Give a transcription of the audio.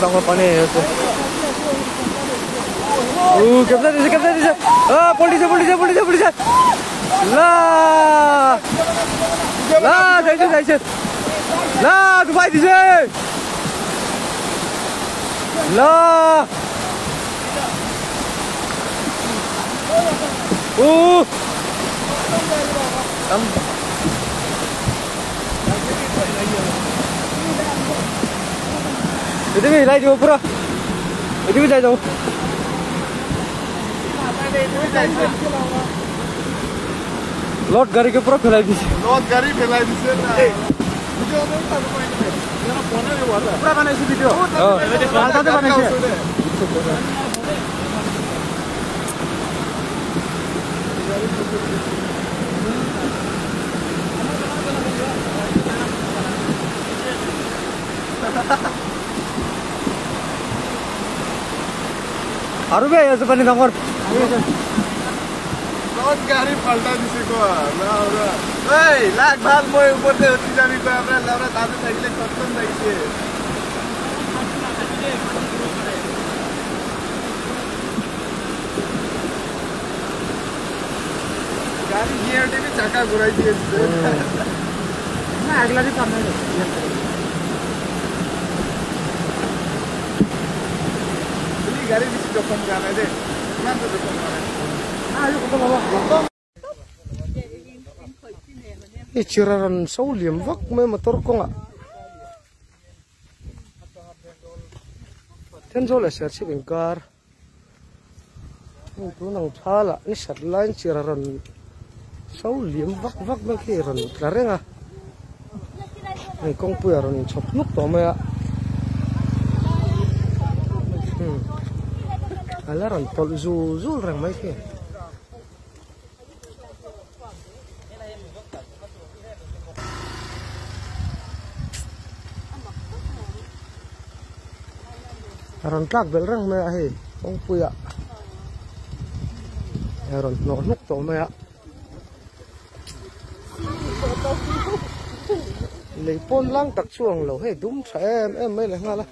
ডাঙৰ পানী আহি আছে। কেপচাৰ দিছে, কেপচাৰ দিছে, পল্টিছে, পল্টিছে, পল্টিছে, পল্টিছে। লা লা, যাইছে, যাইছে, লা ডুবাই দিছে। লা ও, এইটো হিলাই দিব পুৰা, এইটো যাই যাব। লট গাড়ীকে পুৰা ফেলাই দিছে, লট গাড়ী ফেলাই দিছে। পুৰা বনাইছে ভিডিঅ', তাতে বনাইছে। আৰু বে আছে পানী ডাঙৰ। গাড়ী পাল্টা দিছে। কোৱা এই লাগ ভাল, মই ওপৰতে উঠি যাবি। কোৱা আপোনাৰ লাউৰা তাতে থাকিলে খতম লাগিছে। গাড়ী গিয়াৰ টিপি চাকা ঘূৰাই দিয়েছে। আগলা দি কাম নাই। গাড়ী বেছি জখম হোৱা নাই দেই, ইমানটো জখম হোৱা নাই। I chiraran so liam vak mai motor konga then zo le ser chip inkar tu nang thala ni sat line chiraran so liam vak vak mai khi ran tla renga ai kong pui ron chop nuk to mai a ala ron tol zu zul reng mai khi ron tlak bel reng mai a hei kawng puiah ron hnawh hnuk tawh mai a lei pawn lang tak chu ang lo hei dum tha em em mai leh nghal a.